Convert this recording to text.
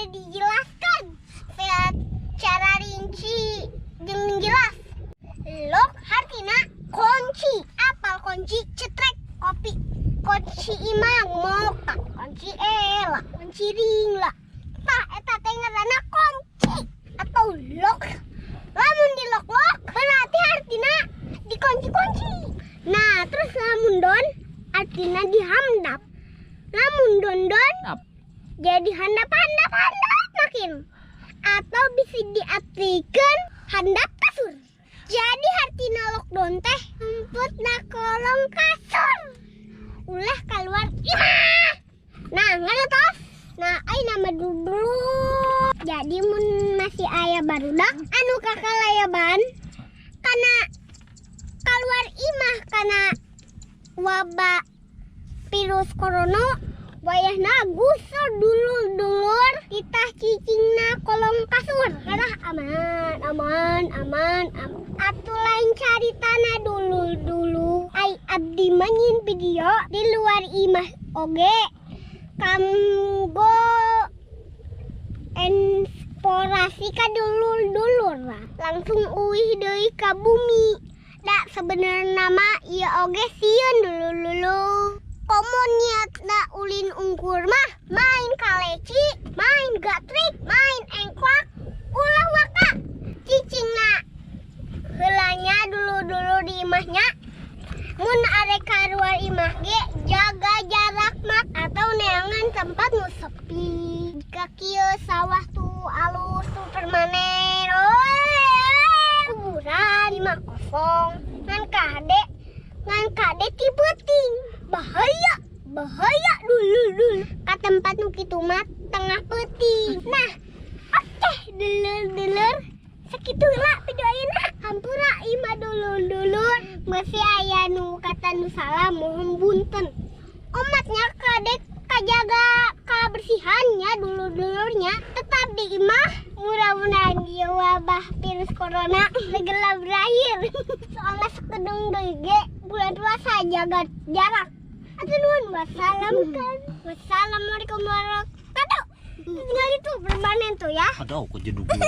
bade dijelaskan secara rinci jeung jelas. Lock hartina kunci, apal kunci cetrek kopi, kunci imang moka, kunci ela, kunci ringla. Tah, eta teh ngaranna kunci atau lock. Lamun di lock lock berarti artina dikunci-kunci. Nah, terus lamun down artina dihandap. Lamun down down jadi handap handap handap makin, atau bisa diartikan handap kasur. Jadi artina lockdown teh emput na kolong kasur, ulah keluar imah. Nah, nggak. Nah, ai nama dulu. Jadi mun masih aya barudak anu kakalayaban karena keluar imah karena wabah virus corona, wayahna gusur dulur-dulur kita cicingna kolong kasur karena aman aman aman aman. Atuh lain caritana dulur-dulur, ai abdi mah nyieun video di luar imah oge kanggo eksplorasi ka dulur-dulur lah. Langsung uih deui ka bumi. Da sebenarnya mah ieu oge sieun dulur-dulur. Komo niatna ulin ungkur mah main kaleci, main gatrik, main engklak, ulah waka. Cicingna heulanya dulur-dulur di imahnya. Mun arek kaluar imah ge jaga jarak mak atau neangan tempat nu sepi. Jika kieu sawah tuh alus tuh permanen. Oh, kuburan imah kosong. Ngan kade ti peuting. Bahaya, bahaya dulur-dulur. Ka tempat nu kitu mah tengah peuting. Nah, oke dulur-dulur. Sakitu lah video ayeuna. Hampura imah dulur-dulur. Masih aya nu kata nu salah, mohon punten. Omatnya kadek kajaga kebersihannya dulur-dulurnya, tetap di imah. Mudah-mudahan dia wabah virus corona segera berakhir, soalnya sakedeung deui ge bulan puasa, jaga jarak. Atur nuhun, wassalam kan, wassalamualaikum warahmatullahi wabarakatuh. Tinggal itu permanen tuh ya. Aduh, kok jedug ya.